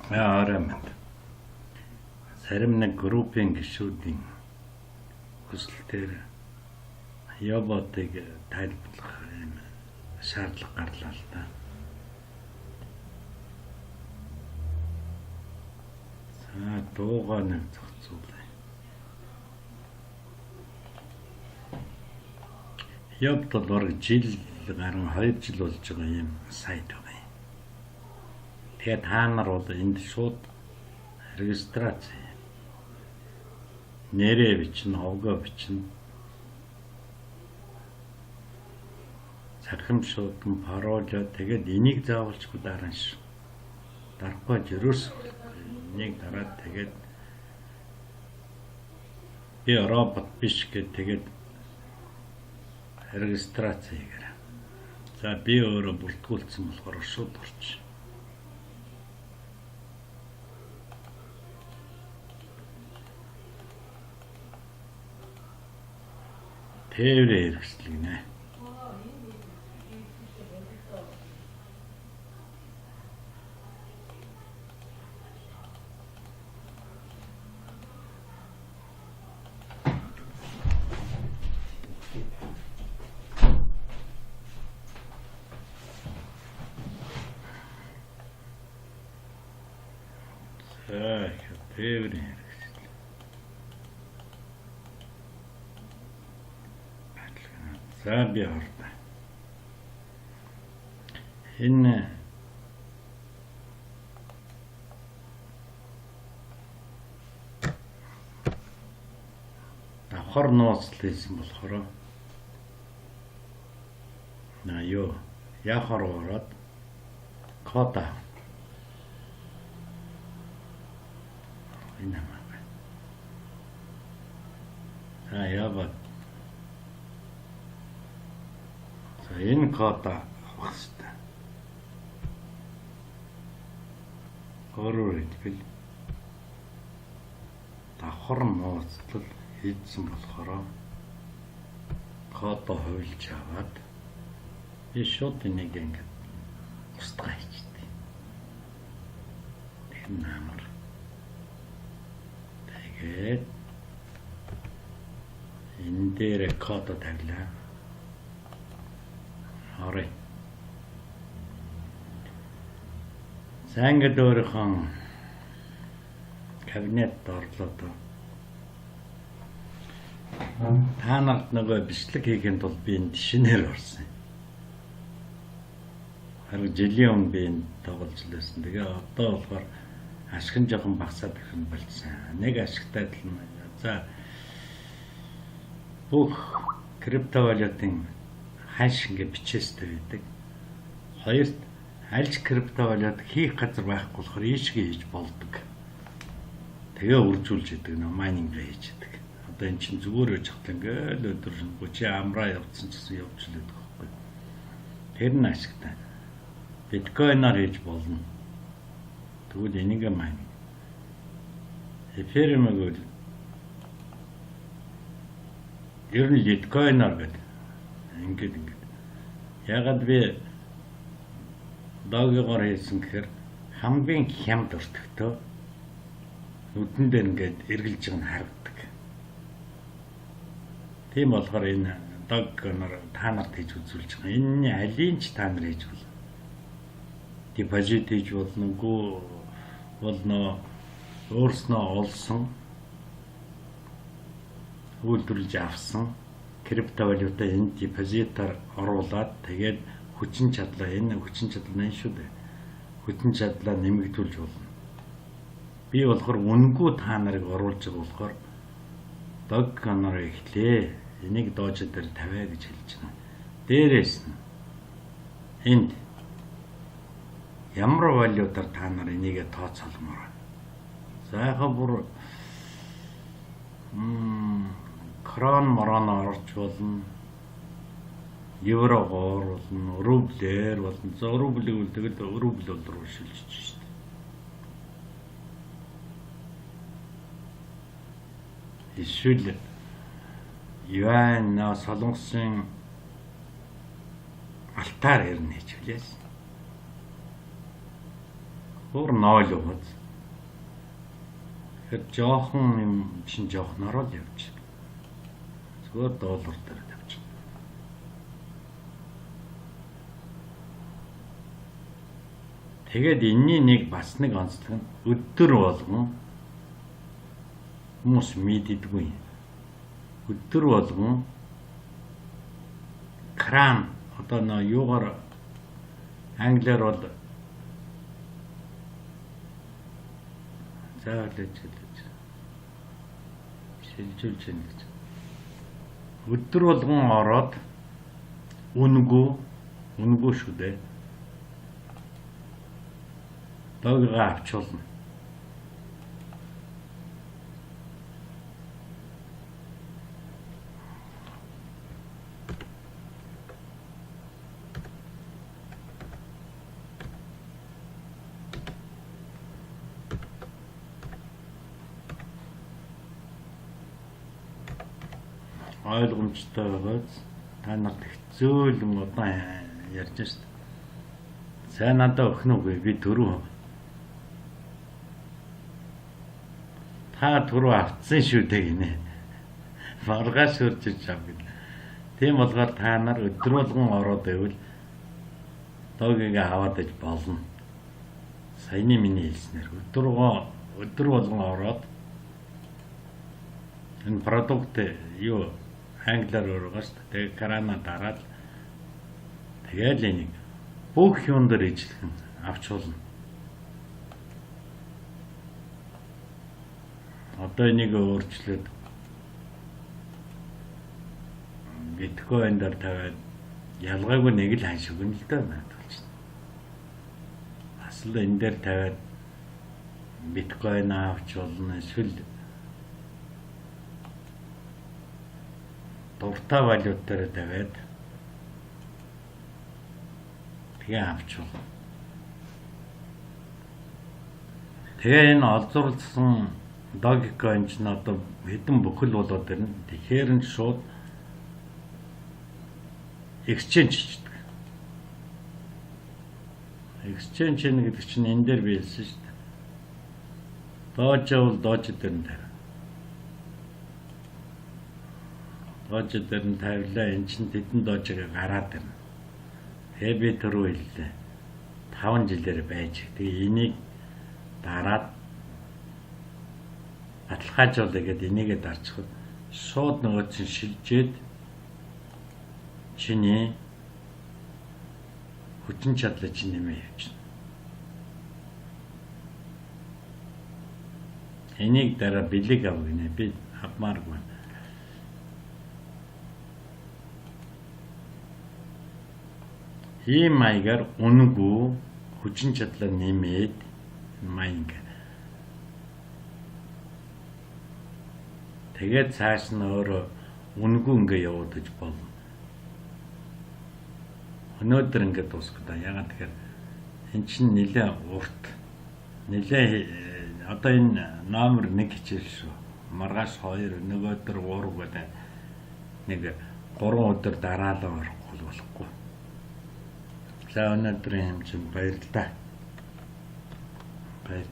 Орой мэнд. Зарим нэг группийн гишүүдийн хүсэлтээр Yobot-ыг тайлбарлах юм шаардлага гарлаа л да. За, дуугаа нэг зохицуулъя. Yobot бол бараг жил гарan 2 жил болж байгаа юм сайт байна. Тэгэхээр та нар бол энд шууд регистрац нэрээ бичнэ, овгоо бичнэ. Цахим шуудан, паролоо, тэгээд энийг заавалчгүй дарна шүү. Дарахгүй ч ерөөс энийг дараад тэгээд би робот биш гэд тэгээд регистрац хийгээрэй. За, би өөрөө бүртгүүлсэн болохоор шууд орчих. Тээврийн хэрэгсэл гинэ. За, тээврийн хэрэгсэл. За, би орлоо. Энэ давхар нууцлал хийсэн болохоор на юу яхаар ороод код авна. Энэ хамаагүй. За, яваад. За, энэ код авах хэрэгтэй. Өөрөөр хэлбэл давхар нууцлал хийсэн болохоор кодоо хувилж аваад би шууд энийг ингээд устгаа хийчихдээ. Тэр намар. Тэгээд энэ дээр кодоо тавилаа. Орой. За, ингээд өөрийнхөө кабинет орлоо доо. Та нарт нөгөө бичлэг хийхин тулд би энд шинээр орсон. Харин жилийн өмнө би энд тоглож лээсэн. Тэгээ одоо болохоор ашиг нь жоохон багасаад ирэх нь болцсон. Нэг ашигтай тал нь, за, бүх криптовалютын ханш ингээ бичээстэй байдаг. Хоёрт, аль ч криптовалют хийх газар байхгүй болохоор ийшгээ хийж болдог. Тэгээ үржүүлж идэг, нөө майнинг хийж идэг. Одоо эн чинь зүгээр байж хат ингээл өдөр шинэгүй чи амраа явцсан ч гэсэн явж л байдаг байхгүй. Тэр нь ашигтай. Биткойноор хийж болно. Тэгвэл энийг майнинг. Эфириумыг бол ер нь литкойноор гэдэг. Ингээд ингээд. Ягаад би догигоор хийсэн гэхээр хамгийн хямд өртөгтөө нүдэн дээр ингээд эргэлж байгаа нь харагддаг. Тийм болохоор энэ догноор та нарт хийж үзүүлж байгаа. Энэ алийг ч та нар хийж болно. Депозит хийж болно, үгүй болно, өөрснөө олсон, үйлдвэрлэж авсан криптовалюта энэ депозитаар оруулаад тэгээд хүчин чадлаа, энэ хүчин чадал нь шүү дээ. Хүчин чадлаа нэмэгдүүлж болно. Би болохоор үнэгүй та нарыг оруулж байгаа болохоор Dogecoin-оор эхлэе. Энийг Doge дээр тавиа гэж хэлж байна. Дээрээс нь энд ямар валютаар та нар энийгээ тооцоолмоор байна. За, яг бүр крон морон орж болно. Еврогоор болно, рублээр болно. За, рублийг үл тэгэл рубль бол руу шилжиж шүү дээ. Эсвэл юань, солонгосын алтаар ирнэ гэж хэлээс. Бүр 0 угаз. Тэгэхээр жоохон юм чин жоохноор л явж. Зүгээр доллар дээр тавьчих. Тэгээд энэний нэг бас нэг онцлог нь өдөр болгон хүмүүс мэддэггүй. Өдөр болгон кран одоо нөө юугаар англиар бол заавал хэлж шилжүүлж байна гэж. Өдөр болгон ороод үнэгүй шүү дээ. Догоо авчулна. Ойлгомжтой байгааз та нарт их зөөлөн удаан ярьж шít. За надад өгнө үгүй би түрүү та түрүү авцсан шүү дээ гинэ. Маргааш хурж ич ав гэнэ. Тийм болохоор та нар өдөр болгон ороод байвал доогийг аваад иж болно. Саяны миний хэлснээр өдөр болгон ороод энэ продукт юу англиар өөрөө шүү дээ. Тэгээ крана дараад тэгэл энийг бүх юм дээр ижлэхэн авч болно. Одоо энийг өөрчлөөд биткойн дээр тавиад ялгаагүй нэг л ханш өгнө л дөө надад болчихно. Бас л энэ дээр тавиад биткойн авч болно. Эсвэл дуртай валют дээр тавиад тэгээ авч болно. Тэгээ энэ олзурлсан Dogecoin ч одоо хэдэн бүхэл болоод ирнэ. Тэгэхээр нь шууд exchange хийдэг. Exchange хийнэ гэдэг чинь энэ дээр би хэлсэн шүү дээ. Doge бол Doge дээр нь тавь. Doge дээр нь тавилаа. Эн чинь тэдэн Doge-г гараад ирнэ. Тэгээ би түрүү хэллээ. 5 жилээр байж. Тэгээ энийг дараад баталгаажуулъя гэдээ энийгээ дарчихад шууд нөгөө чинь шилжээд чиний хүчин чадлаа чинь нэмээ явчихна. Энийг дараа бэлэг ав гинэ. Би авмааргүй. Ийм маягаар үнэгүй хүчин чадлаа нэмээд маяг. Тэгээд цааш нь өөрөө үнэгүй ингээ явуудаж болно. Өнөөдөр ингээ дуусгах та. Ягаад тэгэхээр эн чинь нэлээ урт. Нэлээ одоо энэ номер 1 хичээл шүү. Маргааш 2, нөгөөдөр 3 гэдэг нэг 3 өдөр дараалал орохгүй болохгүй. За өнөөдрийн хэмжээнд баярлалаа. Баяр.